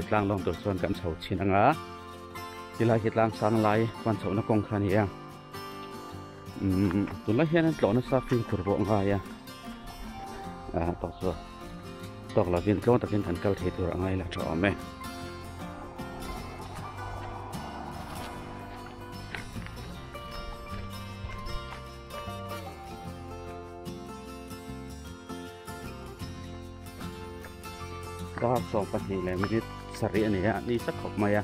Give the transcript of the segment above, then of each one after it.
tlang lawng tur chuan kan chho chhin ang a tilai khi tlang sang lai pan chhohna kawng kha a ni a umm tunlai hian an tlawh nasa fimkhur pawh a ngai a ah tawk chu tawk lovin tluang takin kan kal thei tur a ngai la tha awm e. Dar 12 leh minute sarih a ni a ni sa khawp mai a.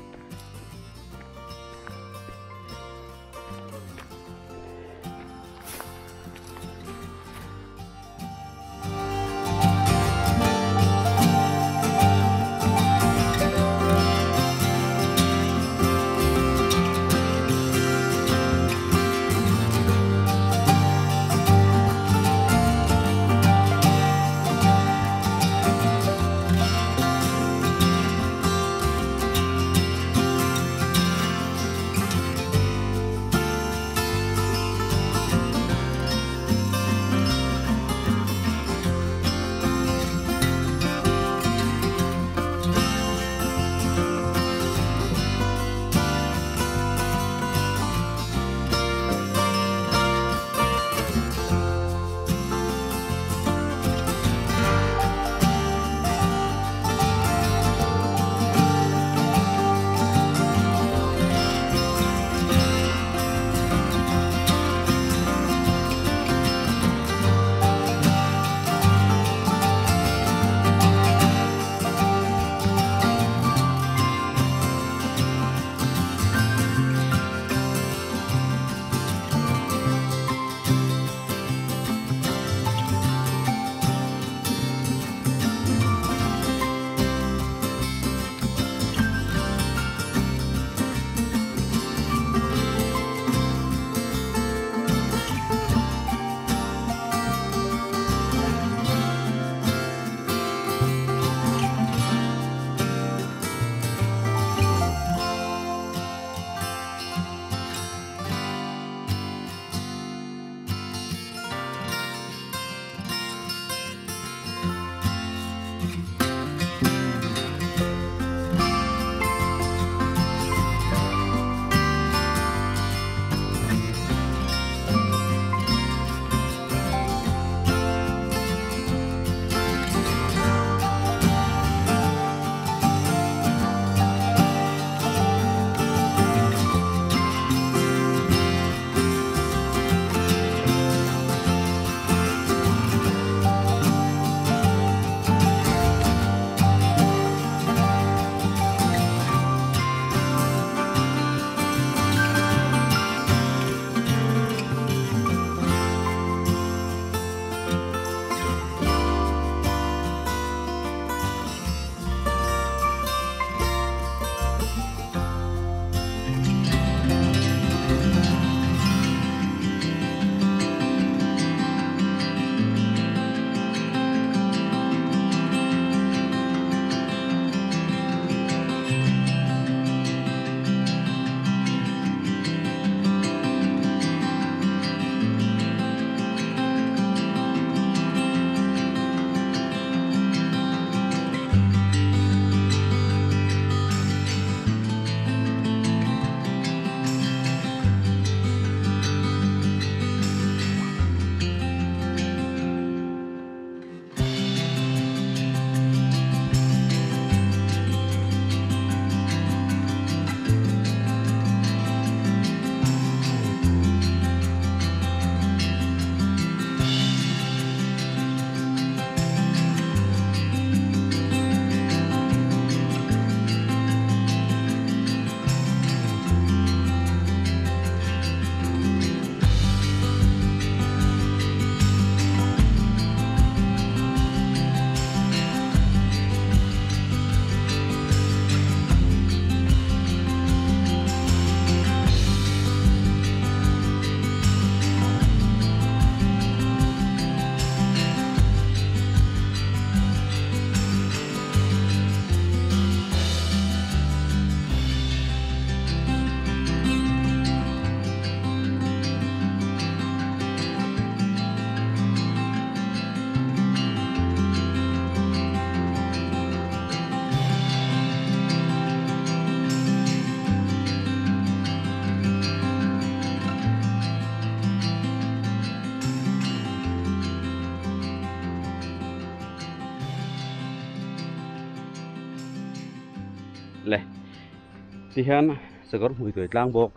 Tihian sakawr hmui tuai tlang bawk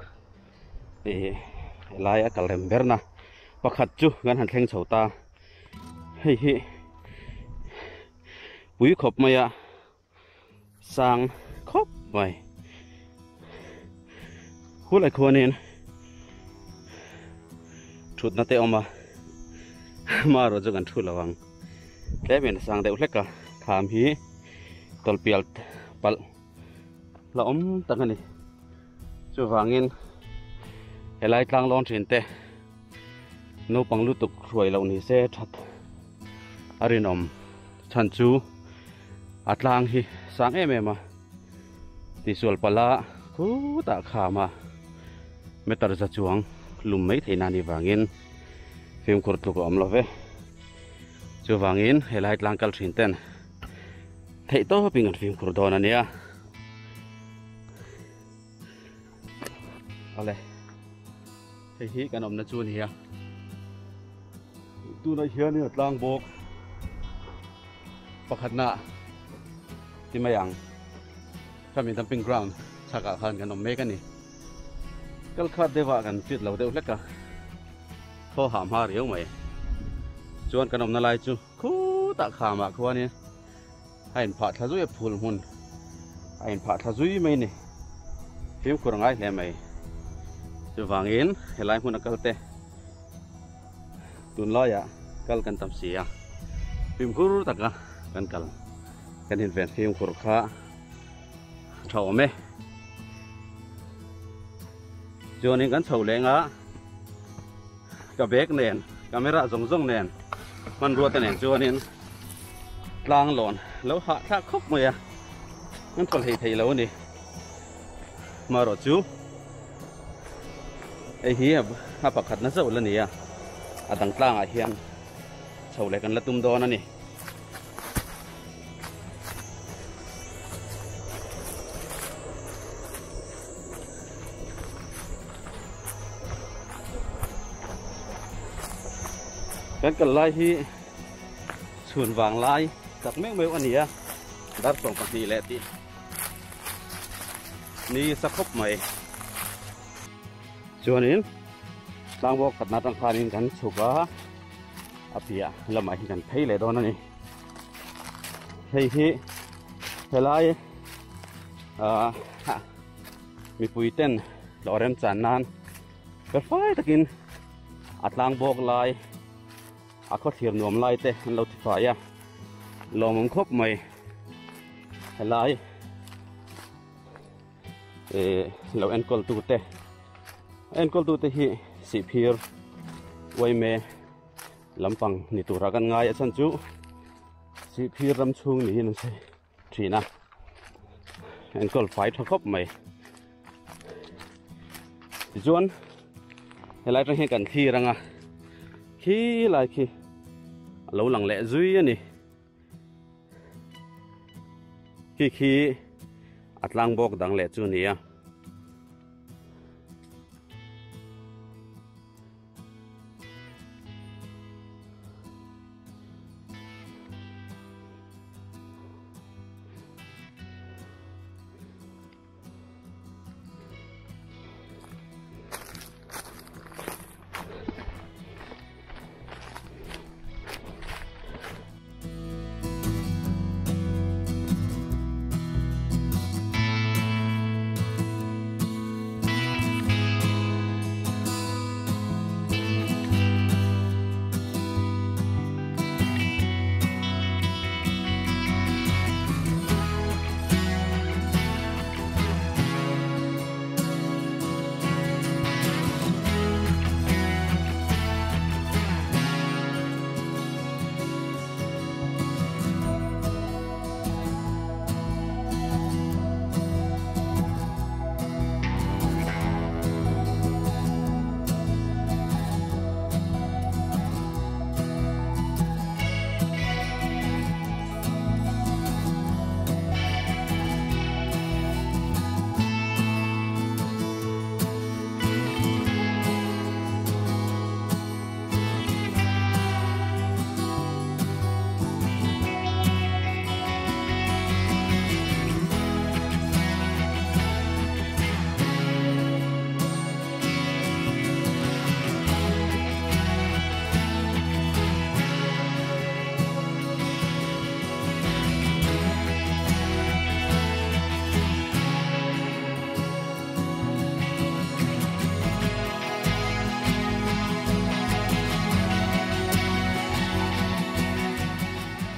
ih helai a kal rem ber na pakhat chu kan han thleng chho ta hei hi pui khawp mai a sang khawp mai khulai khuanin thutna te a awm a amaherawhchu chu kan thu lo ang tlem in a sang deuh hlek a kham hi tawlhpial palh la awm tak a ni chuvangin helai tlang lawn thin te naupang lutuk hruai loh ni se that a rinawm chhan chu a tlang hi sang em em a tihsual palh a khutah kham a meter za chuang lum mai theihna a nih vangin fimkhur tluk a awm lo ve chuvangin helai tlang kal thin ten Theih tawpin kan fimkhur dawn a nia. Awle. Hei hi kan awmna chu a ni a. Tunah hianin a tlang bawk. Pakhatna ti mai ang. Khami dumping ground chhakah khan kan awm mek a ni. Kal khat deuhah kan fit lo deuh hlek a. Thaw hah hma riau mai. Chuan kan awmna lai chu Khutah khamah khuanin a inphah thla zui a, phul hmun a inphah thla zui mai a ni. Fimkhur a ngai hle mai. Chuvangin helai hmun a kal te tunlaiah kal kan tam si a, fimkhur taka kan kal kan inven fimkhur kha tha awm e. Chuanin kan chho leng a. Ka bag nen, camera zawng zawng nen, hmanrua te nen chuanin tlang lawn lo hah thlak khawp mai a, kan thaw hlei thei lo a ni. Hmarawh chu hei hi a pakhatna zauh la ni a, a dang tlangah hian chho leh kan la tum dawn a ni. Kan kal lai hi chhun vang lai tak meuh meuh a ni a, dar 12 leh tih ni sa khawp mai. Chuanin tlangvaw khatna atang khanin kan chhuk a, a piah lamah hi kan phei leh dawn a ni. Hei hi helai ah mipui ten hlawh remchan nan perfai takin a tlang bawk lai a khawthlir nuam lai te an lo tifai a lawmawm khawp mai helai eh lo enkawl tu te enkawl tu te hi sihphir uaime lampang ni tura kan ngai a chhan chu sihphir ram chhung niin an sawi thin a enkawl fai tha khawp mai tichuan helai atang hian kan thlir anga khi lai khi a lo lang leh zui a ni khi khi a tlang bawk dang leh chu a ni a.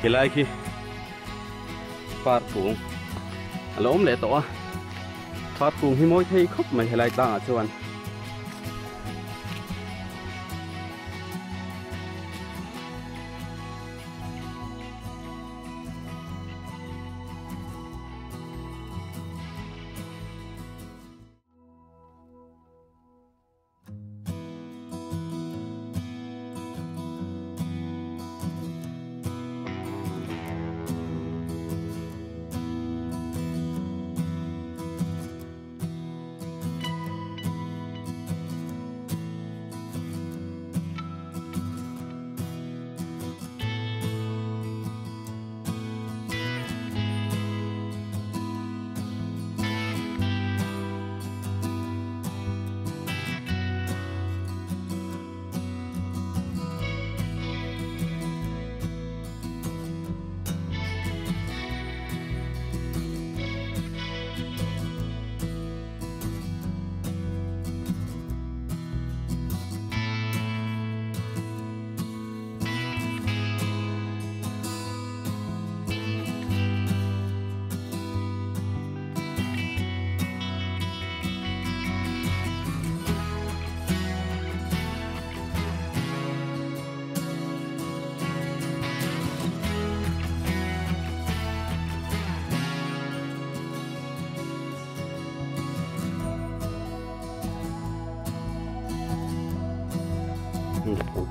Khilai khi par kung a lo awm leh tawh a par kung hi mawi thei khawp mai helai tlangah chuan.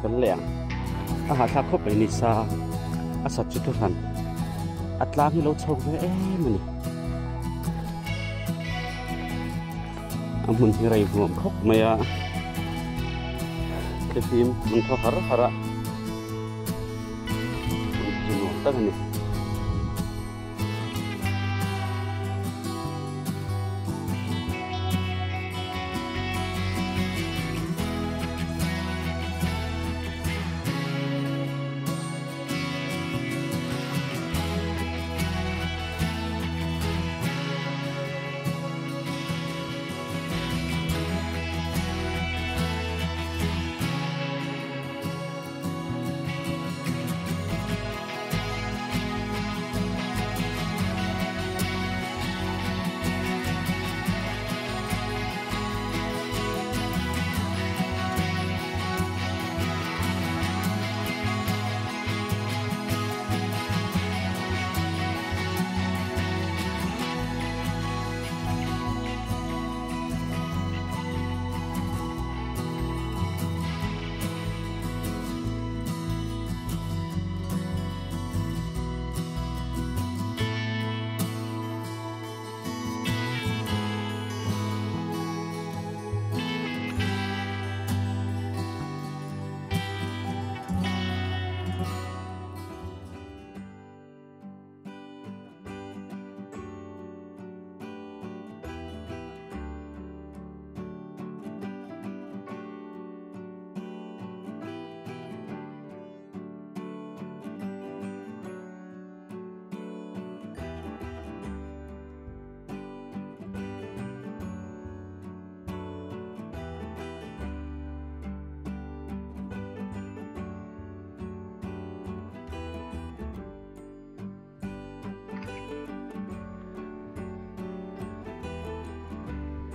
Kan leh ang a hahthlak khawp mai ni sa a sat chu thuhran a tlang hi lo chho ve em a ni a hmun hi rei hmuam khawp mai a thlifim an thaw har har a hmun chu nuam tak a ni.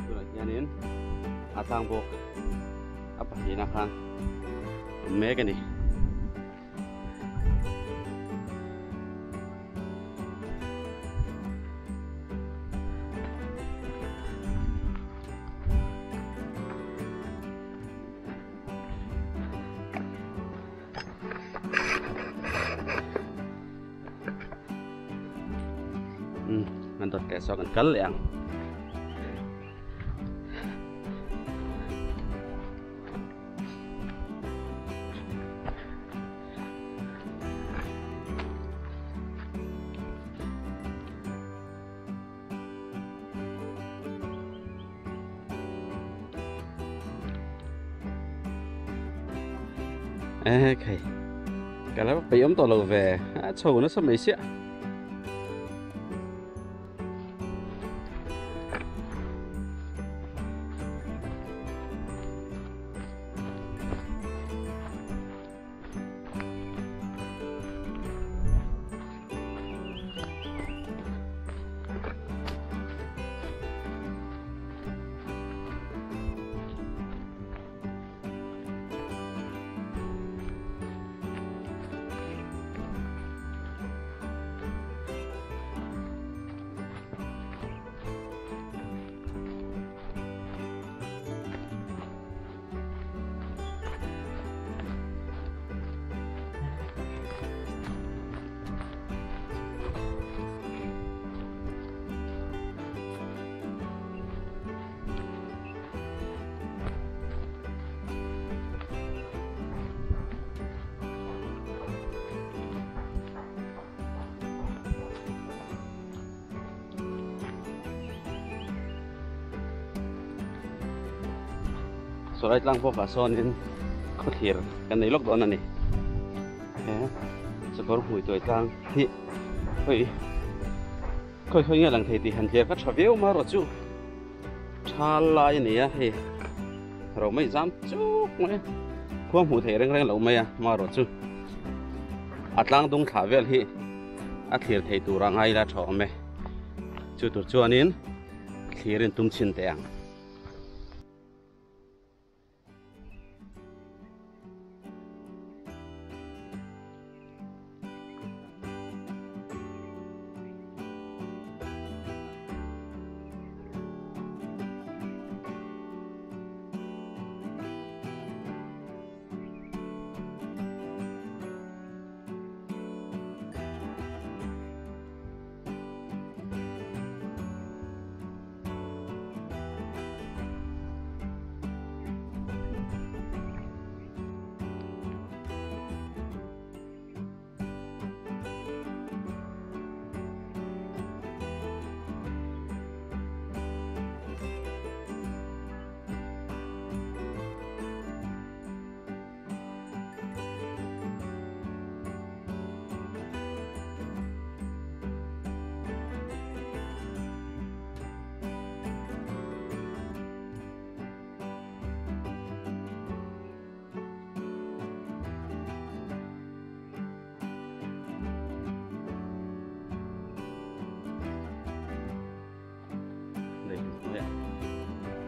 Tunah hianin a tlang bawk a pahnihna khan awm mek a ni. An dawt leh sawn kan kal leh ang. Ê khai cái lá bị ống tàu lầu về chầu nó sắp mấy xịa Chawlai tlang bawkah sawnin khawthlir kan nei lawk dawn a ni. He sakawr hmui tuai tlang hi khawi khawi khawi nge lang thei tih han tlir kha tha viau mai erawh chu thal lai a ni a hei ro mai zam chuk mai a khua hmuh theih reng reng loh mai a marawh chu a tlang dung thlah vel hi a thlir thei tur a ngai ila tha awm e chu tur chuanin thlir in tum chhin teh ang.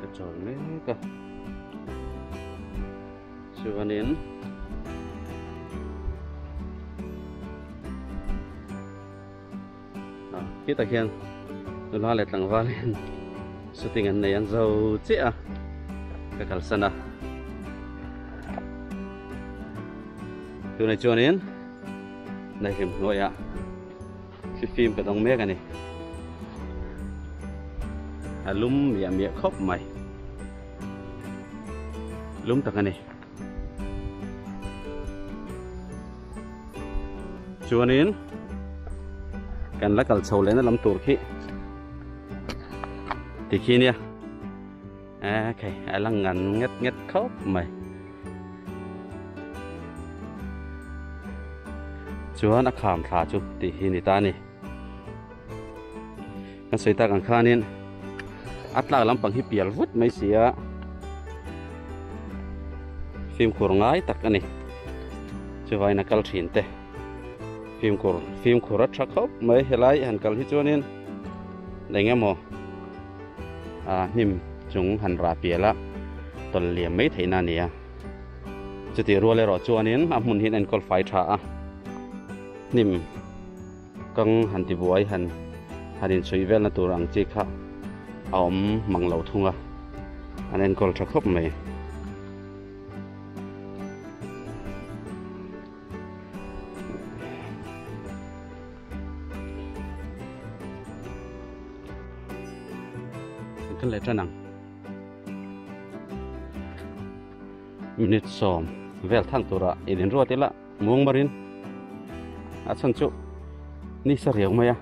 Ka chawl mek a chuanin khitah khian nula leh tlangval hian shooting an nei an zo chiah a ka kalsan a tunah chuanin daihlim hnuaiah Fifim ka dawng mek a ni. A lum miah miah khawp mai. Lum tak a ni. Chuanin kan la kal chho lehna lam tur khi tikhi nia. Okay, a la ngan nget nget khawp mai. Chuan a kham thla chu tih hi ni ta a ni. Kan sawi tak ang khanin a tlak lampang hi pial vut mai si a, fimkhur ngai tak a ni. Chuvain a kal thin te fimkhur fimkhur a tha khawp mai helai han kal hi chuanin eng emaw a hnim chung han rah pial a tawlh liam mai theihna a ni a chutih rual erawh chuanin a hmun hi an enkawl fai tha a hnim kang han ti buai han han inchhuih velna tur ang chi kha a awm mang lo thung a an enkawl tha khawp mai. Kan leh tan ang minute sawm vel than tura in inruat ila muang marin a chhan chu ni sa riau mai a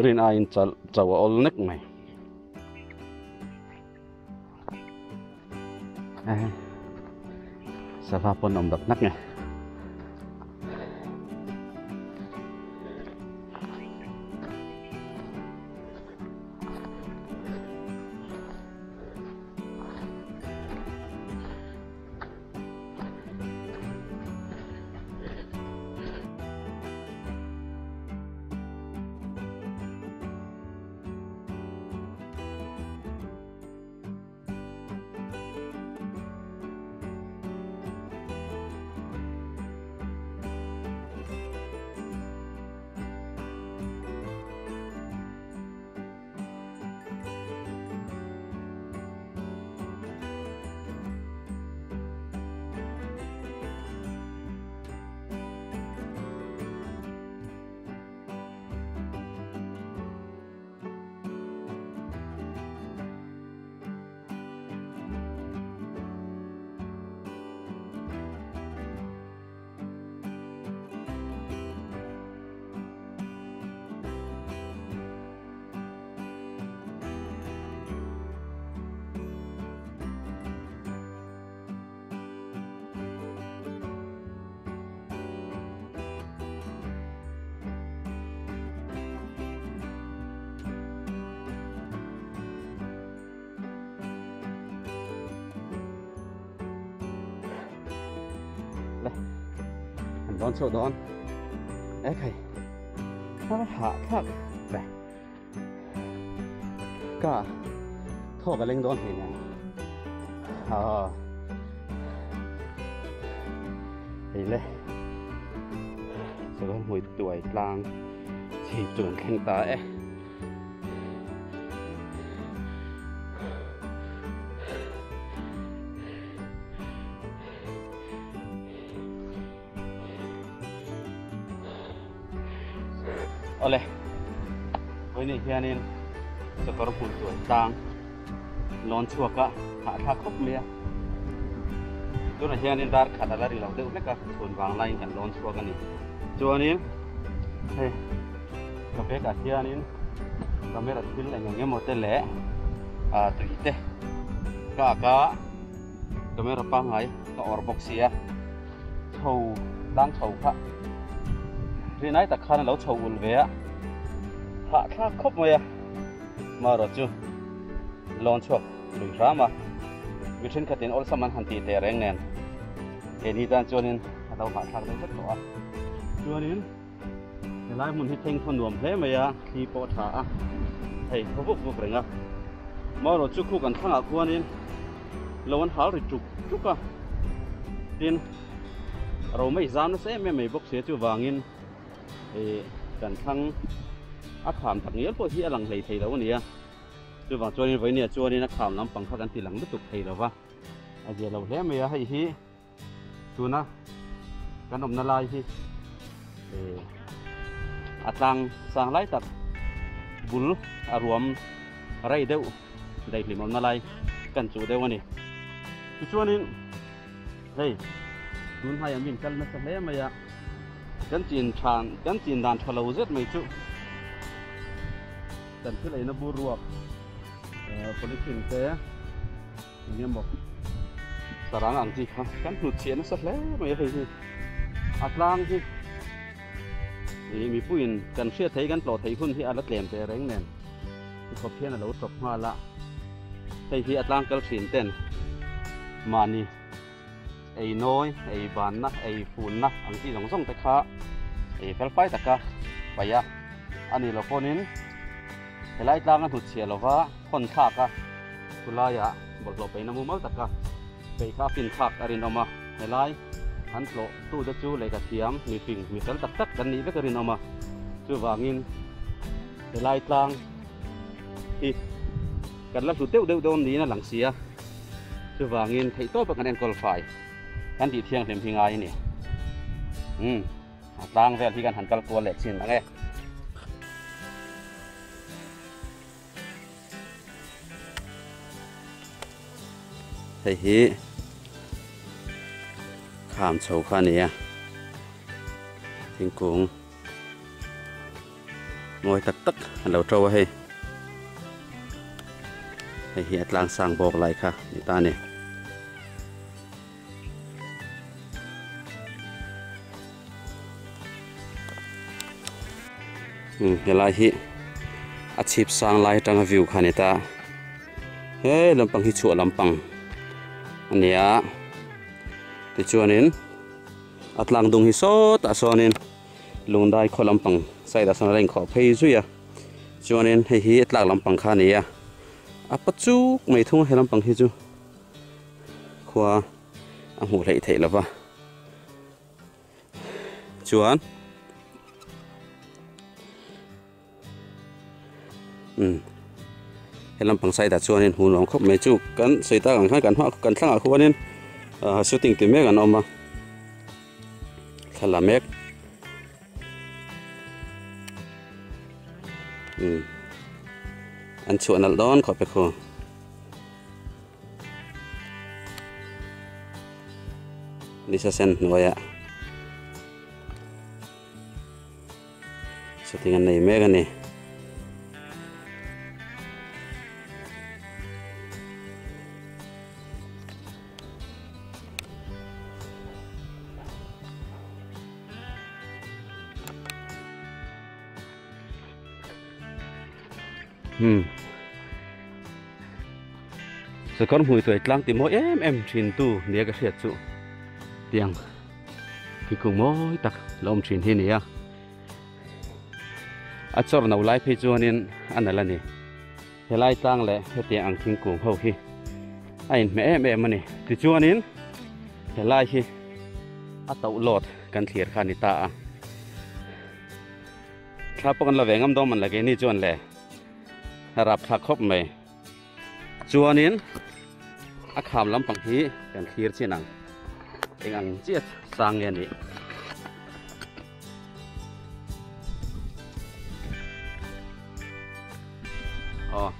rin aiin chau a awl nek mai. Sava pawn awm dak nak nge. Lawn chhuah dawn e khai a hah thlak ve ka thawk a leng dawn hle nen ah hei le chuan hmui tuai tlang chhip chu kan thleng ta e. Awle, vawiin hianin sakawr hmun tuai tlang lawn chhuak a hahthlak khawp mai a. Tunah hianin dar khat a la ri lo deuh hlek a, chhun vang laiin kan lawn chhuak a ni. Chuanin hei ka bag ah hianin camera thil eng eng emaw te leh ah tui te ka ak a. Camera pangngai ka awrh bawk sia chho tlang chho kha rinai tak khan a lo chho ul ve a hahthlak khawp mai a marawh chu lawn chhuak lui hram a mi thenkhatin awlsam an han tih teh reng nen keini tan chuanin a lo hahthlak deuh vek tawh a chuanin Helai hmun hi thleng thaw nuam hle mai a, thli pawh a tha a, hei thaw vuk vuk reng a. Marawh chu khu kan thlangah khuanin lo an hal ri tuk tuk a, tin ro mai zam nasa em em mai bawk sia chuvangin ih kan thlang a kham tak ngial pawh hi a lang hlei thei lo a ni a. Chuvang chuanin vawinia chuanin a kham lampang kha kan ti lang lutuk thei lo va, a zia lo hle mai a, hei hi. Tuna kan awmna lai hi a tlang sang lai tak bul a ruam rei deuh daihlim awmna lai kan chuh deuh a ni. Tichuanin hei tun hmaiah min kal nasa hle mai a, kan chin than kan chin dan tha lo zet mai chu kan thil eina bur ruak polythene te Eng emaw sarang ang chi kha kan hnut chhiah nasa hle mai a hei hi a tlang hi ih mipuiin kan hriat thei kan tlawh theih hun hi a la tlem teh reng nen tikhawp hian a lo tawp nghal a hei hi a tlang kal thin ten mahni ei nawi ei banna ei funna ang chi zawng zawng te kha ei fel fai taka paih a a nih loh pawhin helai tlang a hnut chhiah lova hawn thlak a. Chulaiah bawlhhlawh peihna mumal taka peih kha a fin thlak a rinawm a, helai an tlawh tute chu lehkha thiam, mifing, mi fel tak tak kan nih vek a rinawm a, chuvangin helai tlang hi kan la hlut deuh deuh dawn niin a lang si a, chuvangin theihtawpa kan enkawl fai kan tih thianghlim hi ngai a ni. Umm a tlang vel hi kan han kal kual leh chin ang e. Hei hi kham chho kha a ni a thingkung mawi tak tak a lo to a hei hei hi a tlang sang bawk lai kha ni ta a ni. Helai hi a chhip sang lai atanga view kha a ni ta he lampang hi chhuah lampang a ni a tichuanin a tlang dung hi sawtah sawnin lungdai khaw lampang side ah sawn a la inkhawh phei zui a chuanin hei hi a tlak lampang kha a ni a a pa chuk mai thung a he lampang hi chu. Khua a hmuh hleih theih lova chuan umm he lampang side ah chuanin hmuh nuam khawp mai chu kan sawi tak ang khan kan hma kan thlangah khuanin ah shooting ti mek an awm a thla la mek umm an chhuah nalh dawn khawp e khu. Nisa sen hnuaiah shooting an nei mek a ni. Hmm. Sakawr hmui tuai tlang ti mawi em em thin tu nia ka hriat chu tiang. Thingkung mawi tak la awm thin hi a ni a, a chawr no lai phei chuanin a nalh a ni. Helai tlang leh hetiang ang thingkung ho hi a inhmeh em em a ni. Tichuanin helai hi a toh lawt kan thlir kha a ni ta a. Thla pawh kan la ve ngam dawn man la keini chuan le a rap thlak khawp mai. Chuanin a kham lampang hi kan thlir chin ang eng ang chiah sang nge a nih. Aw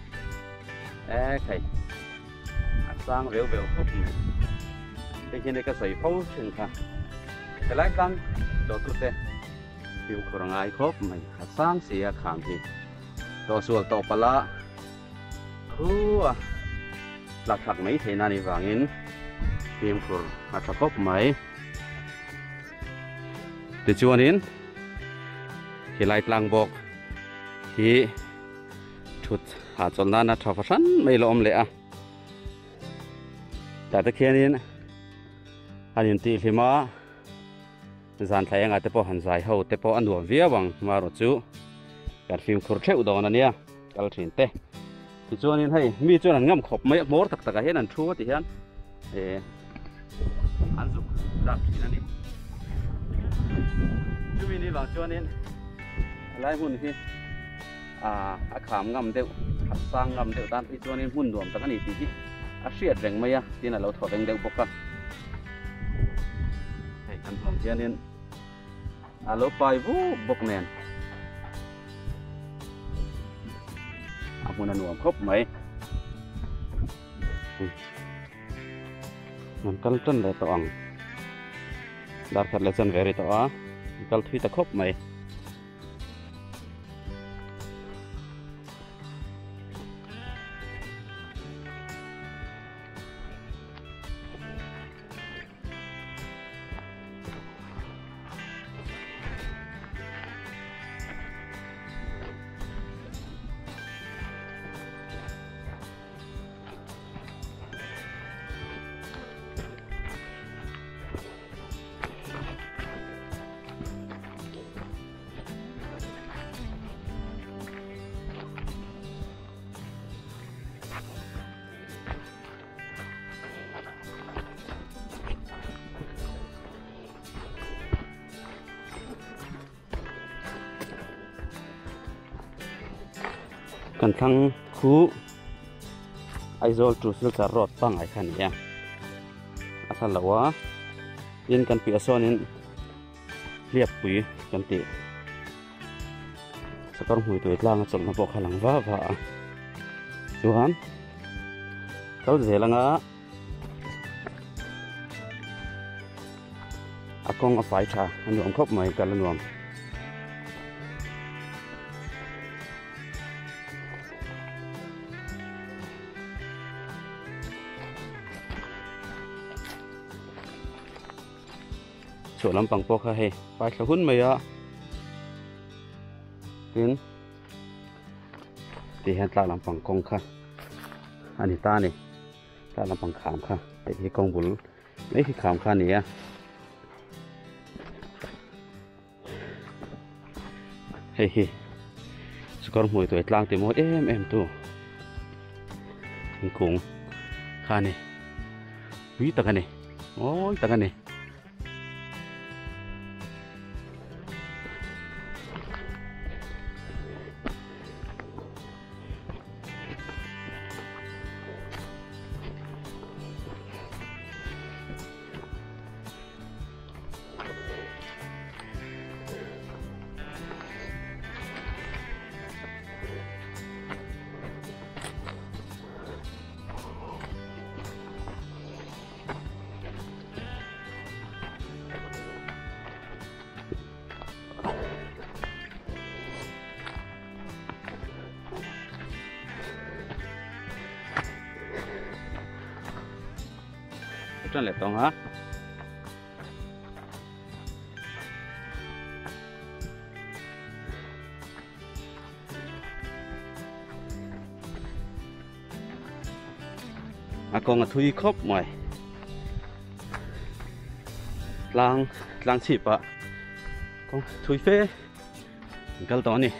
e khai a sang veu veu khawp mai hei hian ka sawi fo thin kha helai tlang dawtute fimkhur a ngai khawp mai a sang si a kham hi tawhsual tawh palh a Thu a tlak thlak mai theihna anih vangin fimkhur a tha khawp mai. Tichuanin helai tlang bawk hi thut hahchawlh nana tha fahran mai la awm leh a. Tah te khianin an intihhlim a, zan thlai engah te pawh han zai ho te pawh a nuam viau ang marawh chu kan fimkhur theuh dawn a nia. Kal thin te. Tichuanin hei mi chuan an ngam khawp mai a hmawr tak takah hian an thu a ti hian eh an zuk dak thin a ni. Chumi ni vang chuanin helai hmun hi ah a kham ngam deuh a sang ngam deuh tan phei chuanin hmun nuam tak a ni tih hi a hriat reng mai a tin a lo thaw veng deuh bawk a. Hei kan hmuh ang hianin A lo pai vuk bawk nen a hmun a nuam khawp mai. An kal tan leh tawh ang. Dar khat leh chan ve ri tawh a, an kal thui ta khawp mai. Kan thlang khu Aizawl to Silchar road pangngai kha a ni a a thla lo a tin kan piah sawnin hliappui kan tih sakawr hmui tui tlang a chawlhna pawh kha a lang va va a chuan kal zel anga a kawng a fai tha a nuam khawp mai kal a nuam. Chhuah lampang pawh kha hei fai thla hun mai a tin ti hian tla lampang kawng kha a ni ta a ni tla lampang kham kha hei hi kawng bul mai khi kham kha a ni a. Hei hi sukawr hmui tuai tlang ti mawi em em tu thingkung kha a ni pui tak a ni mawi tak a ni. Tan leh tawng a. A kawng a thui khawp mai. tlang tlang chhip ah kawng thui fe an kal tawh a ni.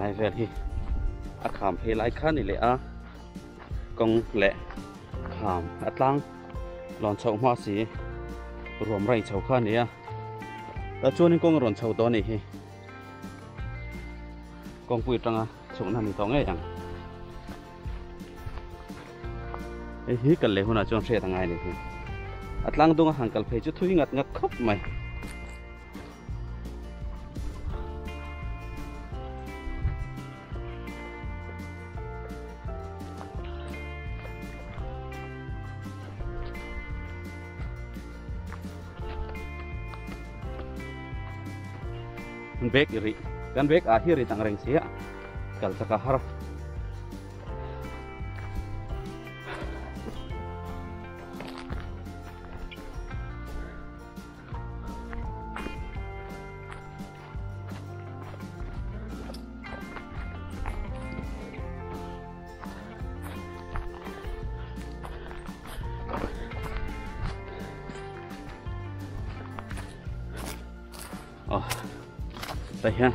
Lai vel hi a kham phei lai kha ni leh a kawng leh kham a tlang lawn chhoh hma si ruam raih chho kha a ni a tah chuanin kawng a rawn chho tawh a nih hi kawngpui atanga chhukna a ni tawh ngei ang hei hi kal leh hunah chuan hriat a ngai a nih hi a tlang dunga han kal phei chu thui ngat ngat khawp mai. Bag i rih kan bag ah hi rit ang reng si a kal chak a har. Aw tah hian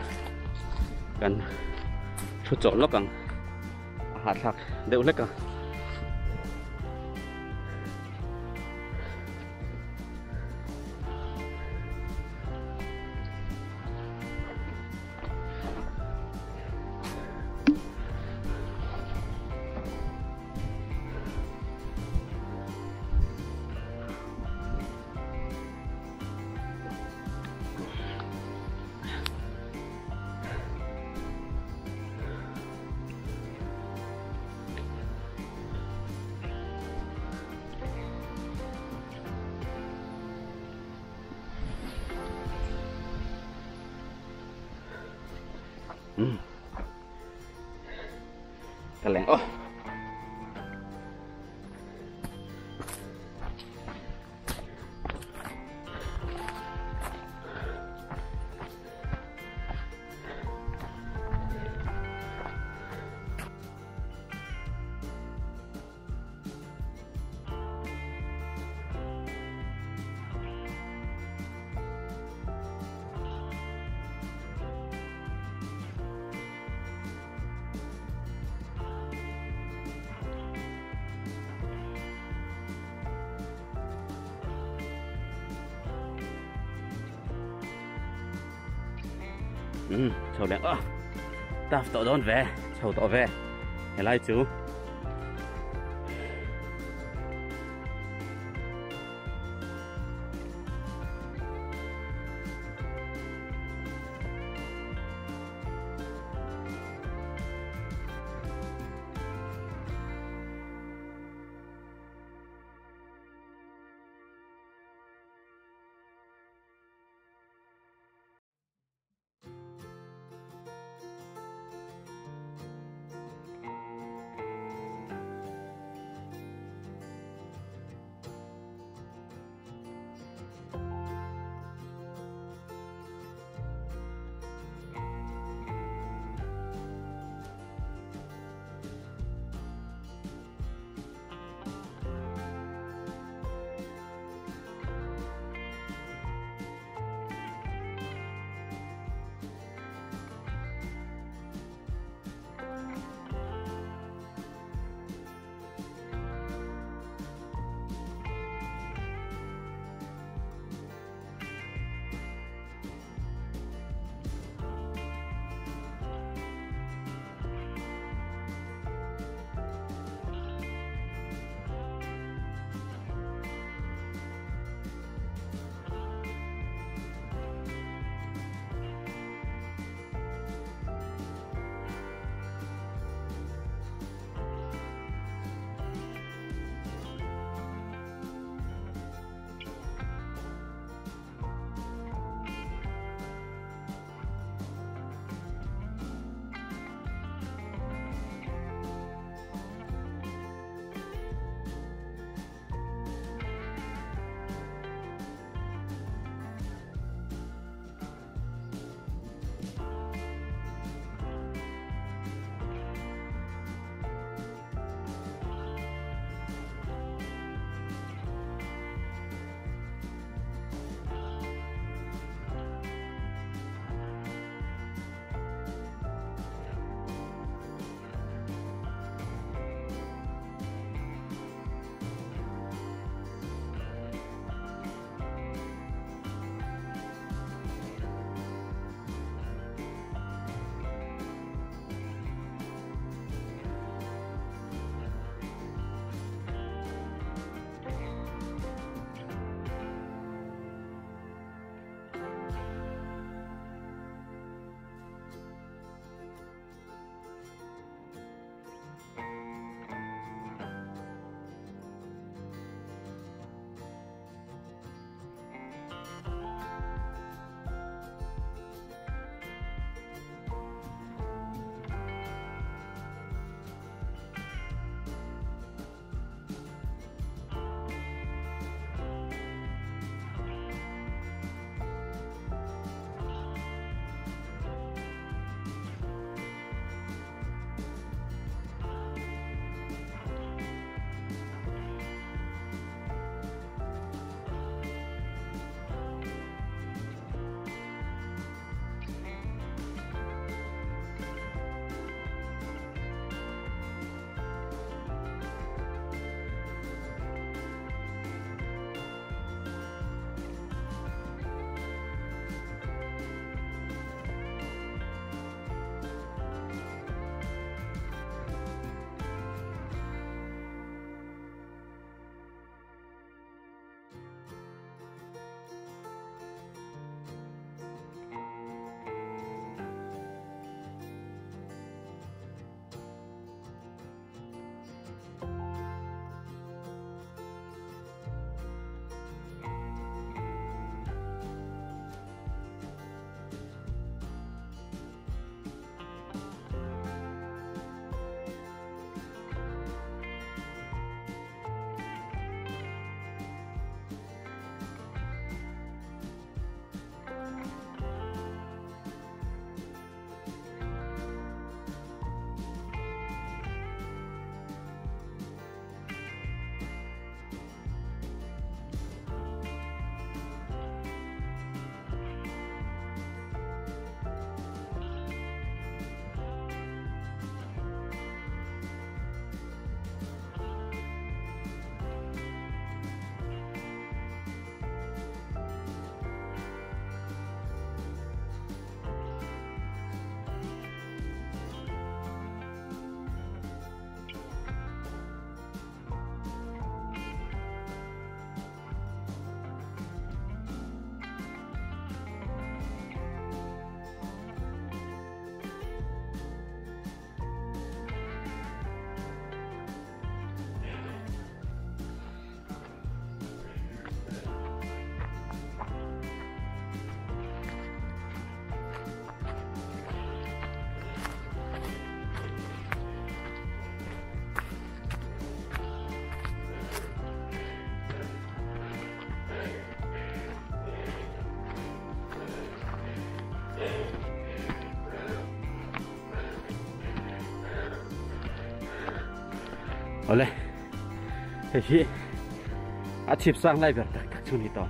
kan thu chawlh lawk ang a hahthlak deuh hlek a. Ka leng aw. Um chho leh aw tough tawh dawn ve chho tawh ve helai chu. Awle hei hi a chhip sang lai ber tak tak chu ni tawh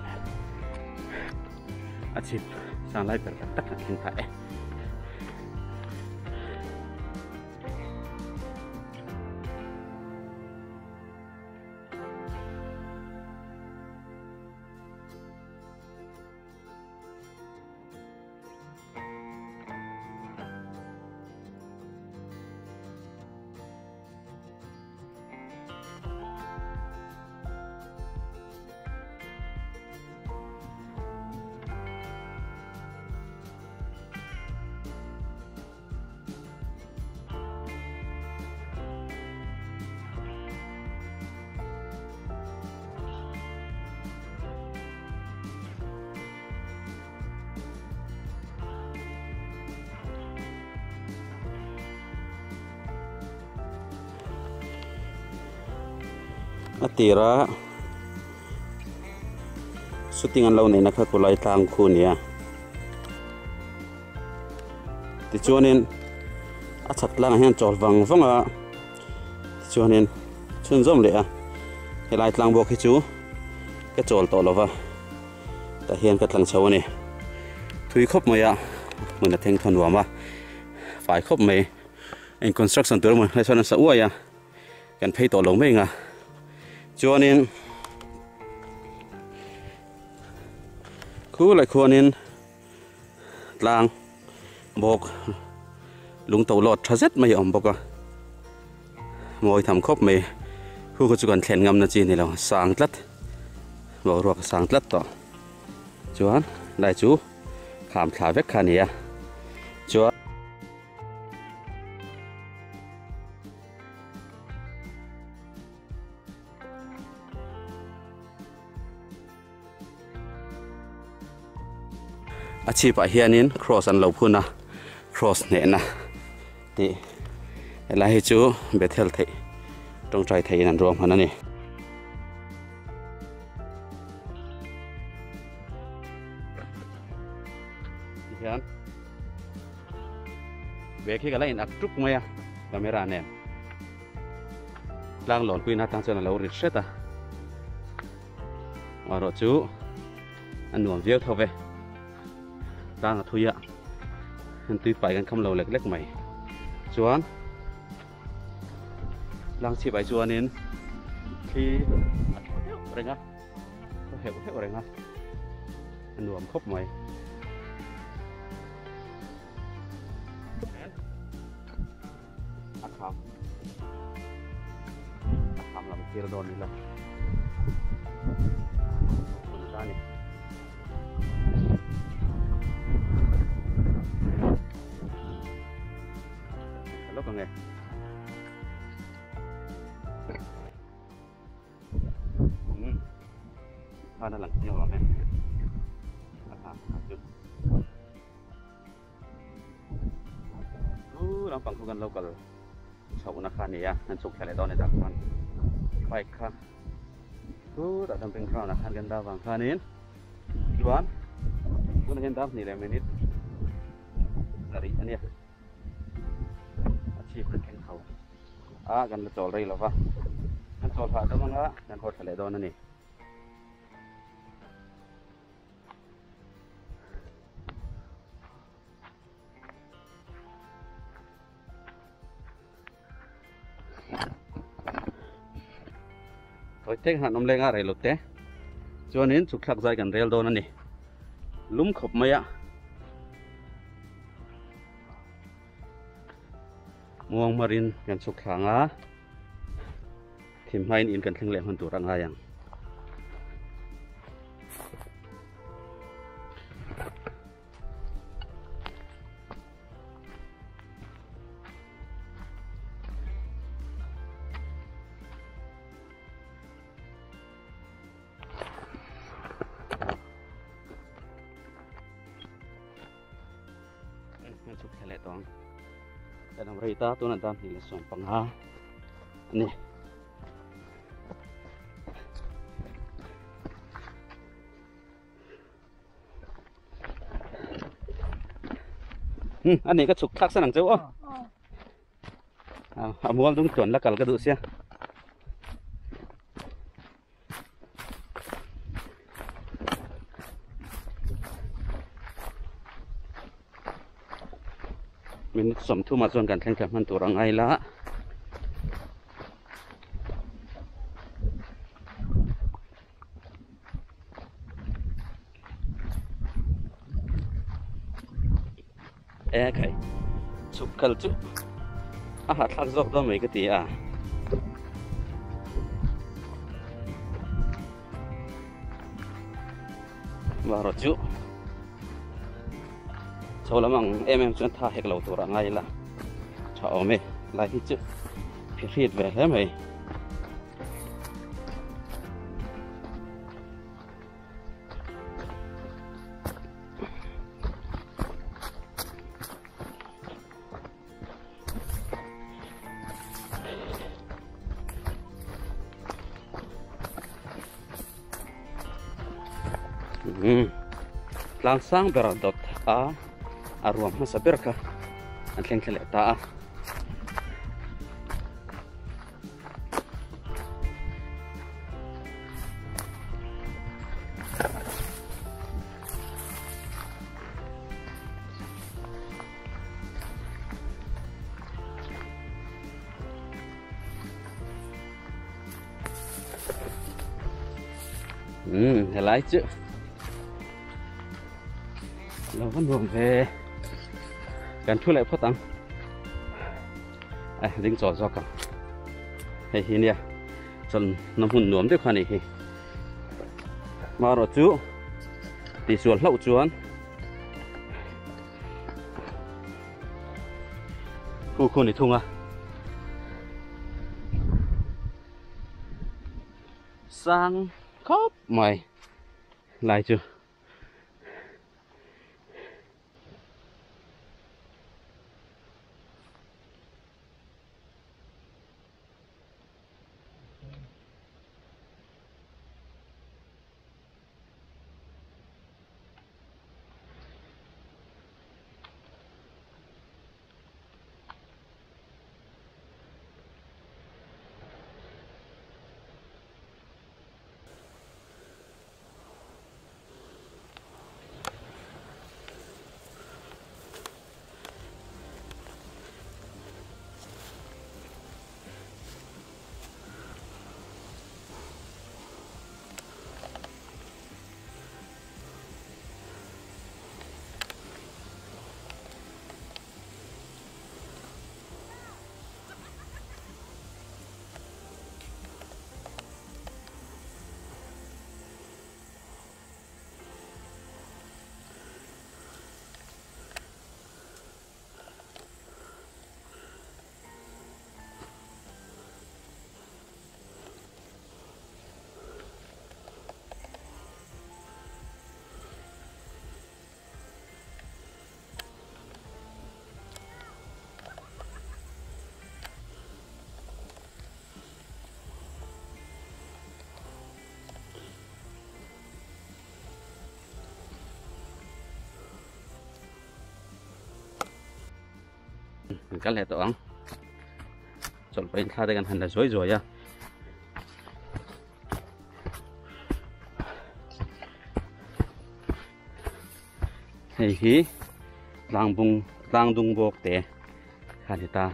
a chhip sang lai ber tak tak kan thleng ta e. A tira shooting an lo neihna kha khulai tlang khu a ni a tichuanin a chhak tlangah hian chawl vang vang a tichuanin chhunzawm leh a helai tlang bawk hi chu ka chawl tawh lo va. Tah hian ka tlang chho a ni. Thui khawp mai a, hmun a theng thaw nuam a, fai khawp mai. Eng construction tur emaw lai chuan an sa uai a, kan phei tawh lo mai ang a. Chuanin khu leh khuanin tlang bawk lung to lawt tha zet mai a awm bawk a, mawi tham khawp mai khu kha chu kan thlen ngam na chi a ni lo sang tlat boruak a sang tlat tawh chuan lai chu kham thla vek kha a ni a chuan. A chhipah hianin cross an lo phun a cross hnehna tih helai hi chu Bethel theih tawngtai theihin an ruahman a ni. Tihian bag hi ka la in ak tuk mai a camera nen tlang lawn puina atang chuan a lo rit hret a. Erawh chu a nuam viau tho ve tlang a thui a heng tui pai kan kham lo lek lek mai chuan tlang chhip ah chuanin thli a thaw deuh reng a thaw heuh heuh reng a a nuam khawp mai. A kham a kham lam thlir dawn ila hun ta ni lawk ange khan a lang chiang awm e a kham chu. Chu lampang khu kan lo kal chhohna kha a ni a, an chhuk thla leh dawn a ni tah chuan bike kha chutah dumping ground ah khan kan dah vang khanin chuan tunah hian dar hnih leh minute sarih a nia a chhip kan thleng tho a kan la chawl rei lova kan chawl hah dam anga kan haw thla leh dawn a ni. Hawi teng han awm leng a rei lo te chuanin chhuk thlak zai kan rel dawn a ni lum khawp mai a muang marin kan chhuk thlang a thim hmain in kan thleng leh hman tur a ngai ang. Chhuk thla leh tawh ang kan awm rei ta tunah dan hnih leh sawm panga a ni. A nih ka chhuk thlak san ang cheu aw. A mual dung tluan la kal ka duh sia. Minute sawmthumah chuan kan thleng thla hman tur a ngai la. E khai chhuk kal chu a hahthlak zawk dawn mai ka ti a. Marawh chu chho lam ang em em chuan tha hek lo tur a ngai la tha awm e lai hi chu phihrit ve hle mai. Tlang sang ber dawt a a ruam hmasa ber kha an thleng thla leh ta a. Um helai chu lo va nuam ve kan thu leh phawt ang eh ding chawl zawk ang hei hi nia chuan na hmun nuam deuh kha a nih hi marawh chu tihsual hlauh chuan khu khu ni thung a sang khawp mai lai chu. Kan kal leh tawh ang chawlh pawhin thla te kan han la zuai zuai a hei hi tlangbung tlangdung bawk te kha ni ta.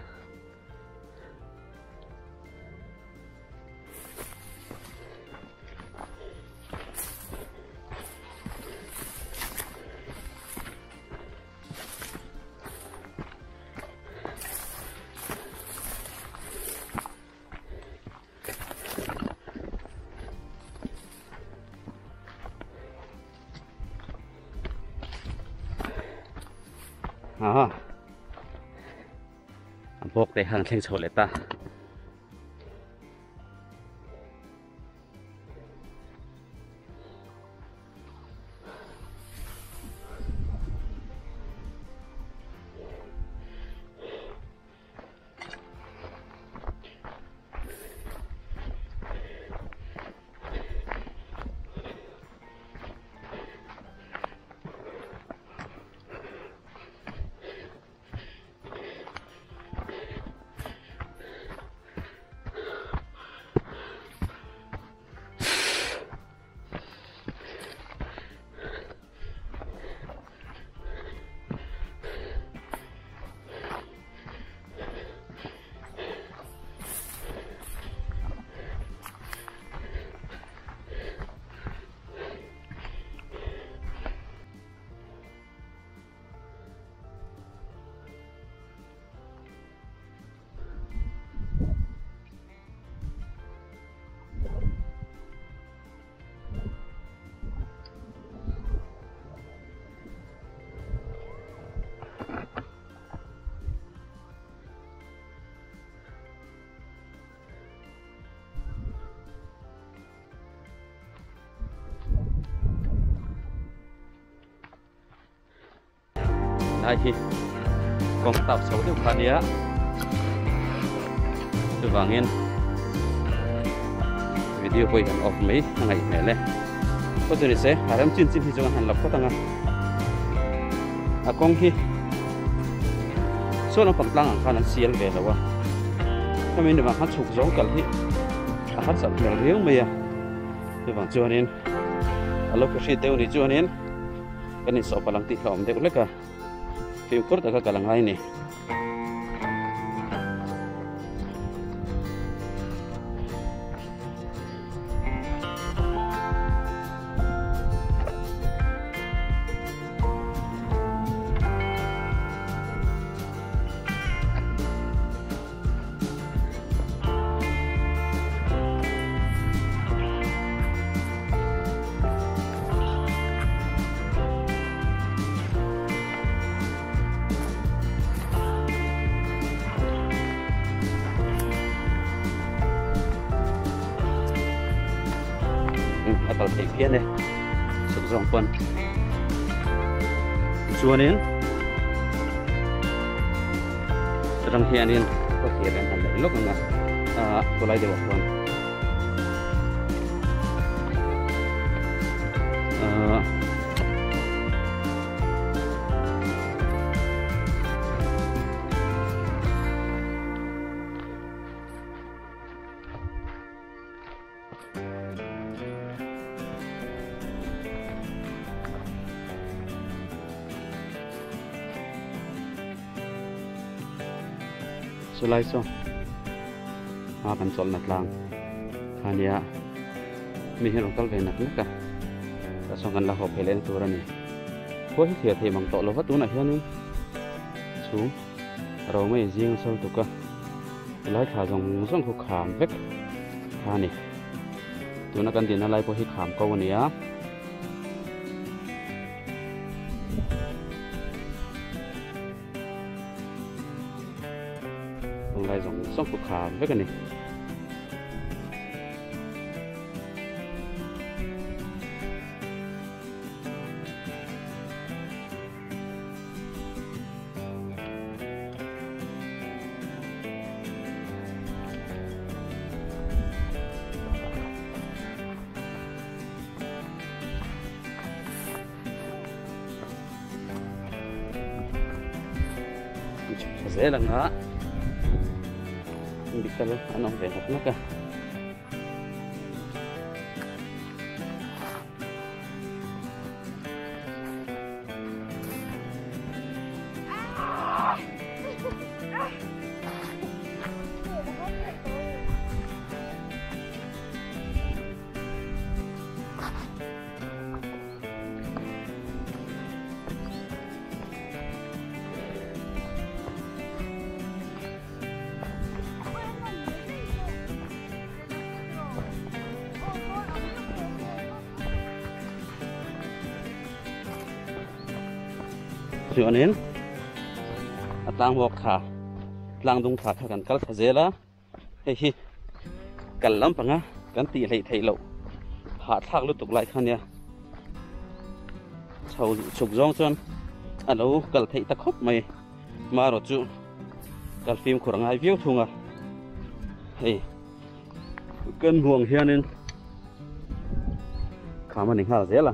A bawk te khan thleng chho leh ta. Helai hi kawng tap chho deuh kha ania chuvangin video pawh hi kan off mai a ngaih hmel e khaw chu nise a rem chin chin hi chuan han la phawt ang a a kawng hi saw lampang tlang ang khan an sial ve lo a hemi ni vang khan chhuk zawng kal hi a harsat hmel riau mai a chuvang chuanin a lo ka hriat deuh ni chuanin kan insawh palh ang tih hlauhawm deuh hlek a fimkhur taka kal a ngai a ni. A kal theih phian e chhuk zawng pawn chuanin Atang hianin ka thlir an han neih lawk ang a, ah khawlai deuhah khuan ah Chulai chu hma kan chawlhna tlang kha nia mi hi rawn kal ve nak nak a tah chuan kan la haw phei leh na tur a ni khua hi thlir thei mang tawh lova tunah hianin chhum ro mai zing a sal tuk a Helai thla zawng zawng khu kham vek kha a ni. Tuna kan dinna lai pawh hi kham ko a ni a. Tunlai zawng zawng khu kham vek a ni. Zel ang a bikal an awm ve hnawk hnawk a. Chuanin a tlang bawk kha tlang dung thla kha kan kal thla zel a hei hi kal lampanga kan tih hleih theih loh hahthlak lutuk lai kha nia chho chhuk zawng chuan a lo kal theih ta khawp mai marawh chu kal fimkhur a ngai viau thung a hei. Kan hmuh ang hianin kham a ni nghal zel a,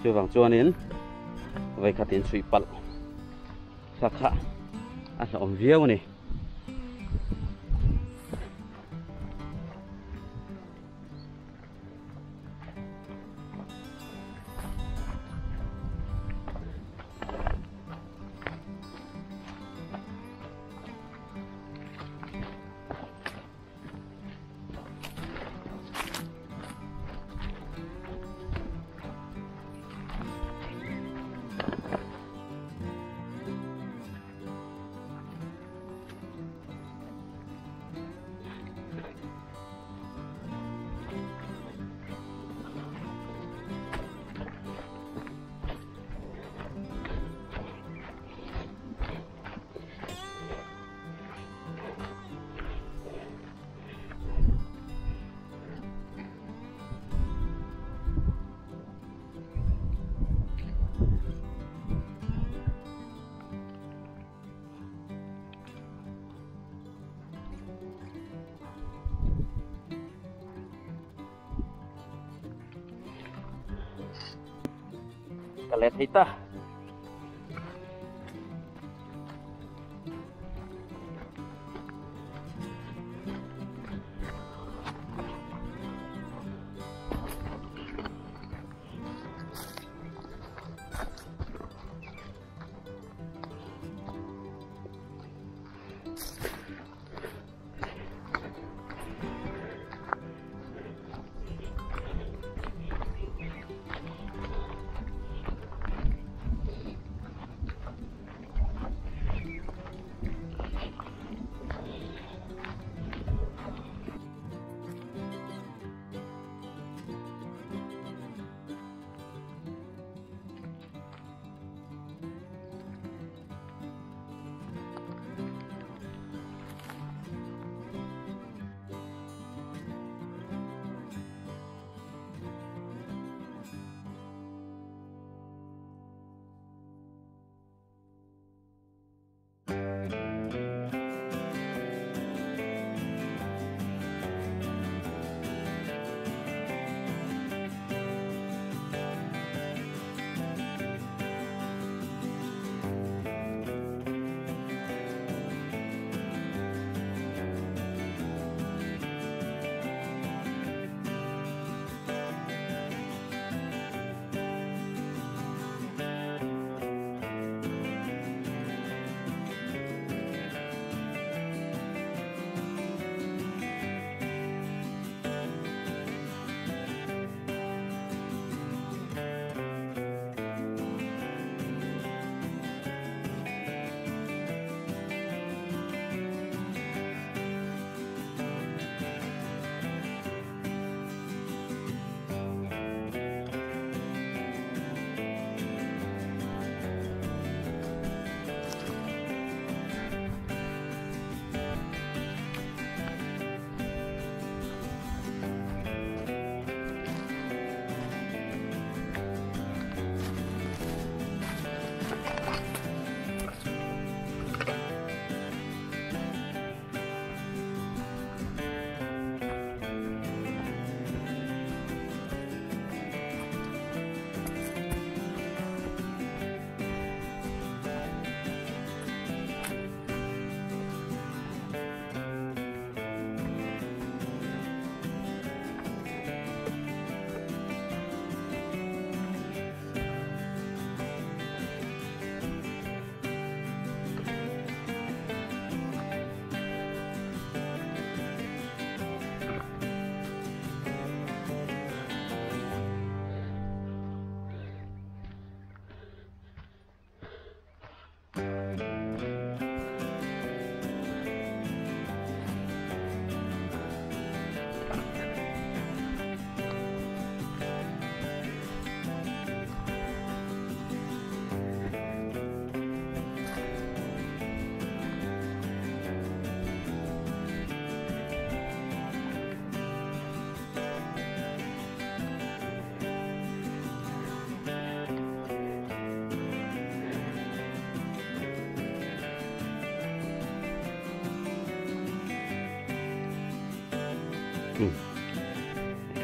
chuvang chuanin vawikhat inchhuih palh kha kha a hlauhawm viau a ni. Ka let thei ta.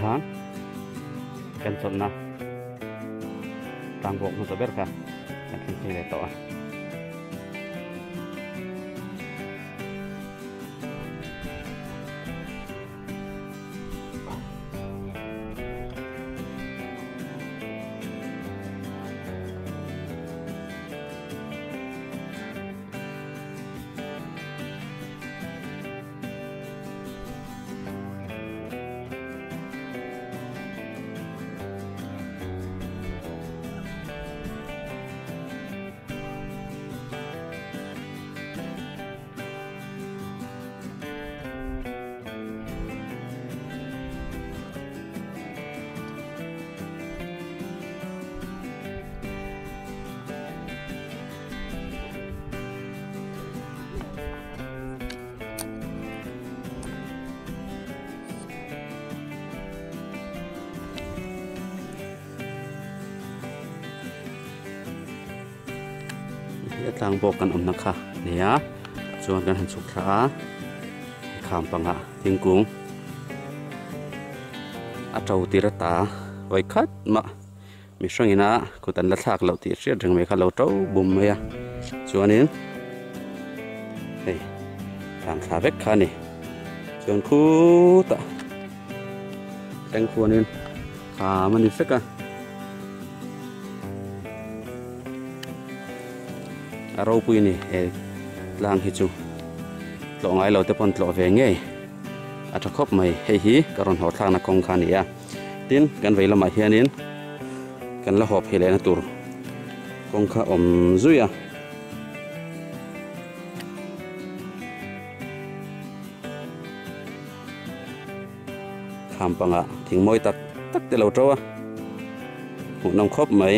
Tikhan kan chawlhna tlang bawk hmasa ber kha kan thleng phei leh tawh a. A tlang bawk kan awmna kha nia chuan kan han chhuk thla a kham pangah thingkung a to tir ata vawi khat mah. Mihringina kut an la thlak loh tih hriat reng mai kha lo to bum mai a chuanin hei tlan thla vek kha a ni chuan khutah thleng khuanin kham a ni vek a a ropui a ni he tlang hi chu tlawh ngai lo te pawn tlawh ve ngei a tha khawp mai hei hi ka rawn haw thlakna kawng kha a ni a. Tin, kan vei lamah hianin kan la haw phei lehna tur kawng kha awm zui a. Kham pangah thing mawi tak tak te lo to a, hmuhnawm khawp mai.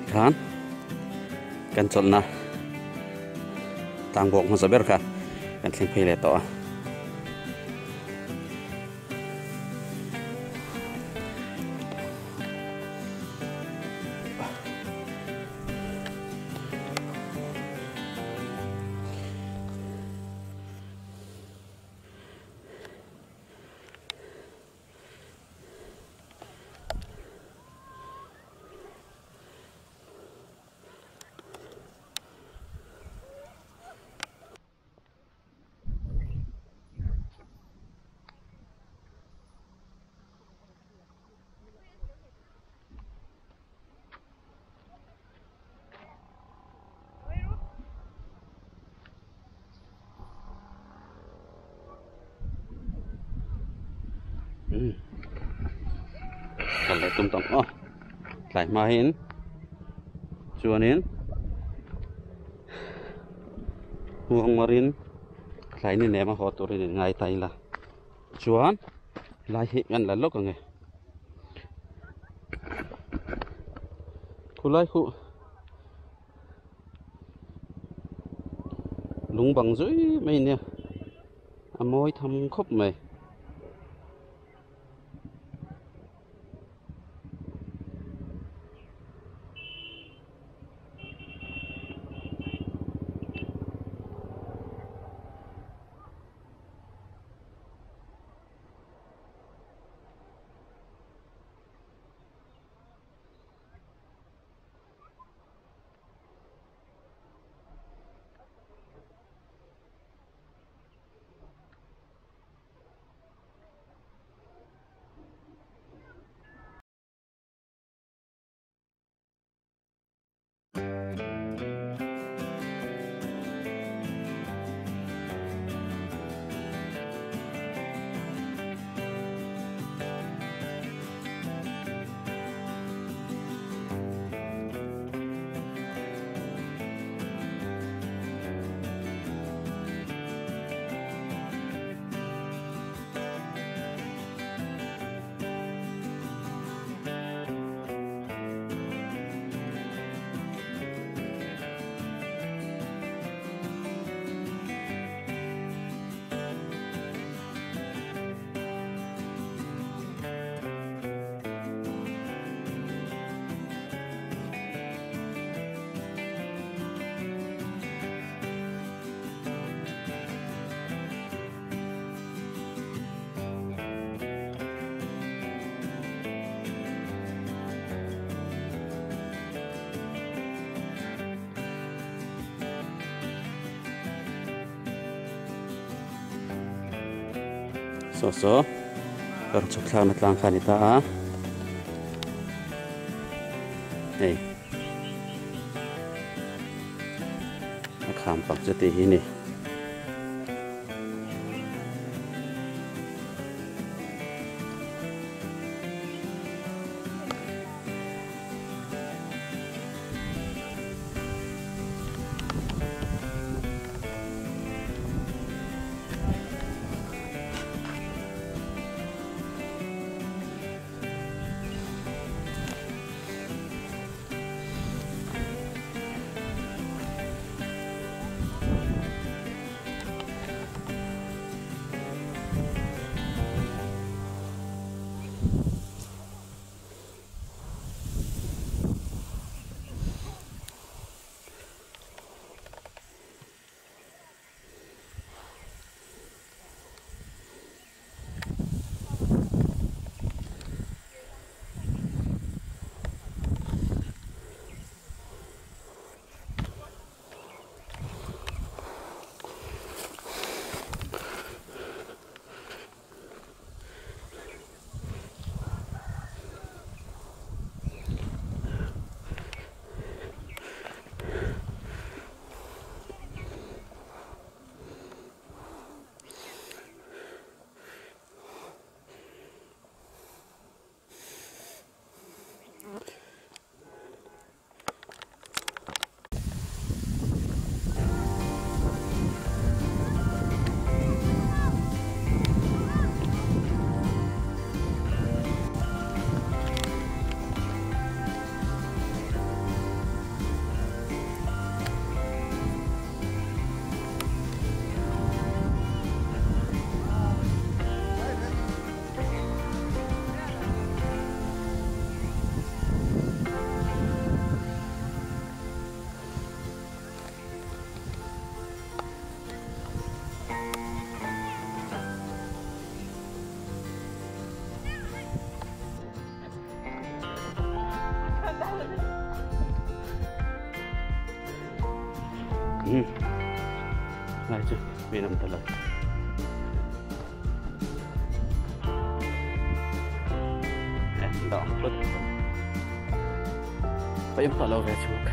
Tikhan kan chawlhna tlang bawk hmasa ber kha kan thleng phei leh tawh a. Kal leh tum tawng aw tlai hma hian chuanin huangmarin thlai ni nem a haw turin in ngai ta ila chuan lai hi kan la lawk ang e khulai khu lung bang zui mai nia a mawi tham khawp mai. Saw saw kar chhuk thlakna tlang kha a ni ta a hei a kham pak chu tih hi a ni. Lai chu min awm ta lo. Dawng tlut. Payong ta lo ve chuk.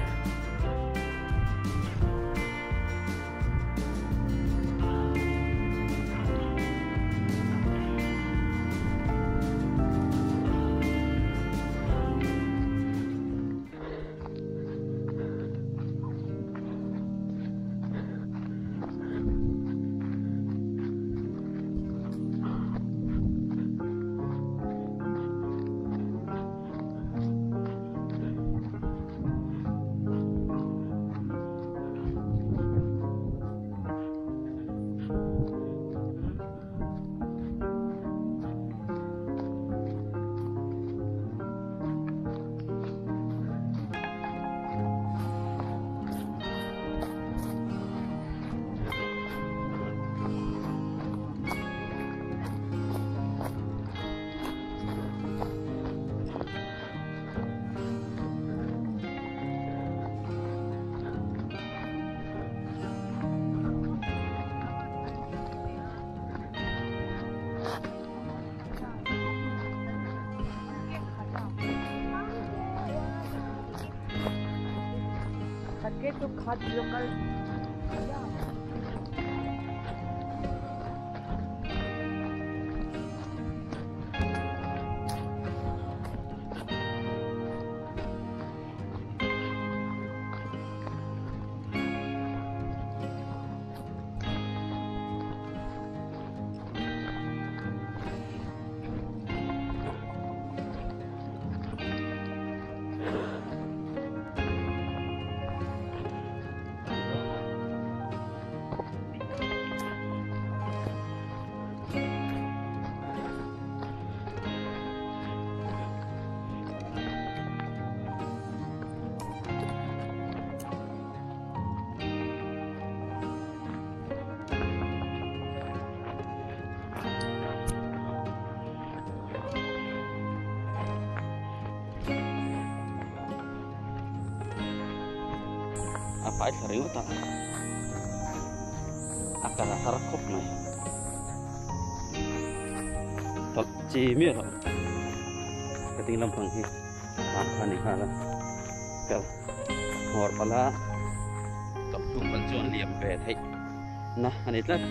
A pai thla ringawt a, a kal a har khawp mai. Tawlh chi miah loh ka ding lampang hi van kha ni nghal a, kal hmawr pala tawlh tuk pal chuan liam ve theih na a ni tlat.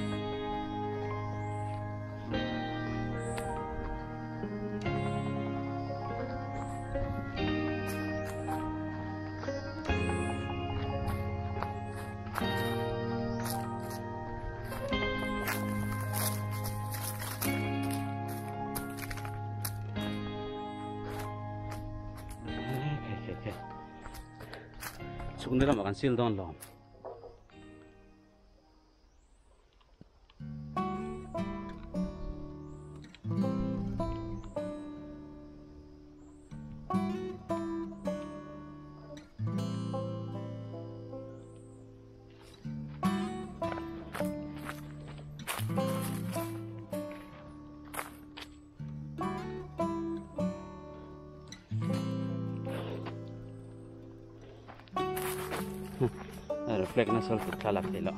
Chhung ni lamah kan sil dawn lawm. Reflect na sol thlalak theih loh.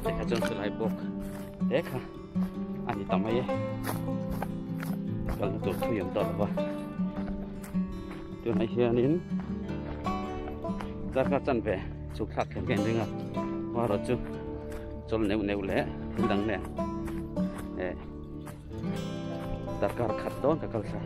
Tekha chuan silai bawk te kha a ni ta mai e kalna tur thui awm tawh lo va tunah hianin darkar chanve chhuk thlak thlen ka inring a erawh chu chawl neuh neuh leh thil dang nen eh darkar khat dawn ka kal thla.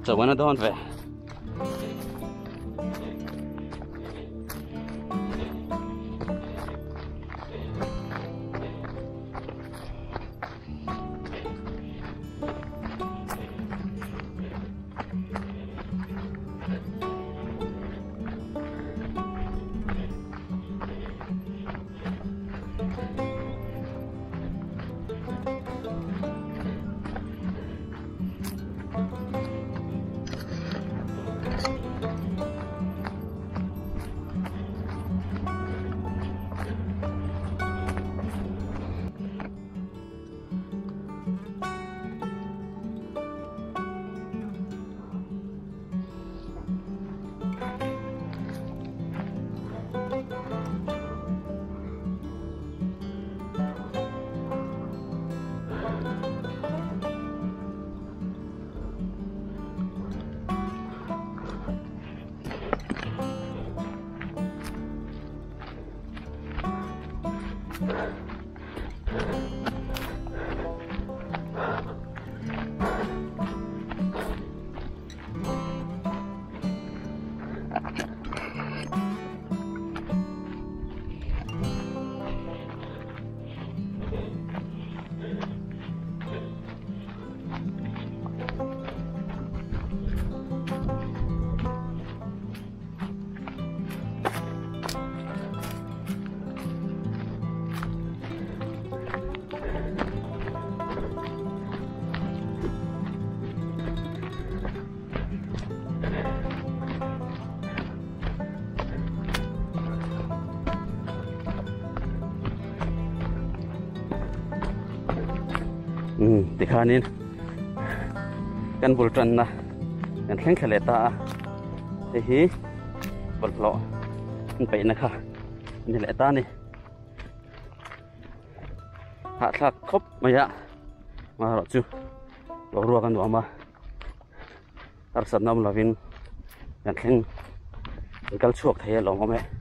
Chauhna dawn ve. Tikhanin kan bul tanna kan thleng thla leh ta a hei hi bawlhhlawh an peihna kha a ni leh ta a ni hahthlak khawp mai a amaherawhchu boruak a nuam a harsatna awm lovin kan thleng kan kal chhuak thei a lawm awm e.